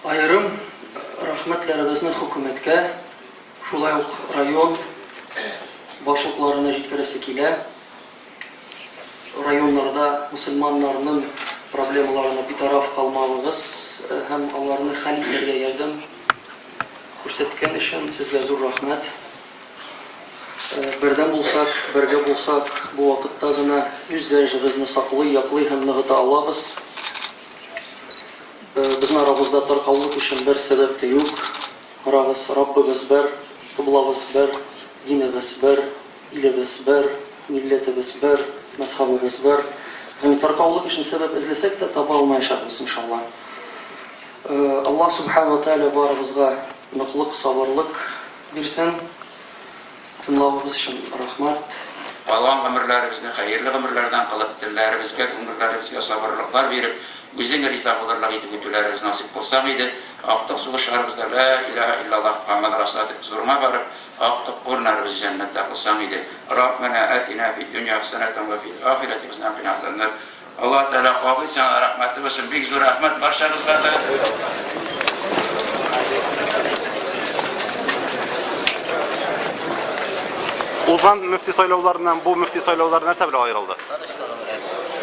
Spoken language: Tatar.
Аерым рәхмәтләребезне хөкүмәткә, шулай ук район башлыкларына җиткерәсе килә. Районнарда мөселманнарның проблемаларына битараф калмавыгыз һәм аларны хәл итәргә ярдәм күрсәткән өчен сезгә зур рәхмәт. Бердәм булсак, бергә булсак, бу вакытта гына үз дәрәҗәбезне саклый, яклый һәм ныгыта алабыз. Безнең арабызда таркаулык өчен бер сәбәп тә юк. Карагыз, Раббыбыз бер, кыблабыз бер, динебез бер, илебез бер, милләтебез бер, мәзһәбебез бер. Ягъни таркаулык өчен сәбәп эзләсәк тә таба алмаячакбыз, иншалла. Аллаһ Субхану ва Тааля барыбызга ныклык, сабырлык бирсен. Тыңлавыгыз өчен рәхмәт. Калган гомерләребезне хәерле гомерләрдән кылып, телләребезгә, күңелләребезгә сабырлыклар биреп, Үзең риза булырлык итеп үтүләребез насыйп кылсаң иде. Актык сулышларыбызда Лә илаһә иллаллаһ Мөхәммәд Расулуллаһ дип хозурыңа барып, актык урыннарыбызны җәннәттә кылсаң иде. Раббәнә әтинә фид-дөнья хәсәнәтән вә фил-ахирәти хәсәнәтән вә кина азабәннар. Аллаһ Тәгалә кабул итсен, Аның рәхмәте булсын. Бик зур рәхмәт барчагызга да. Узган мөфти сайлауларыннан бу мөфти сайлаулары нәрсә белән аерылды? Тынычлыгы белән.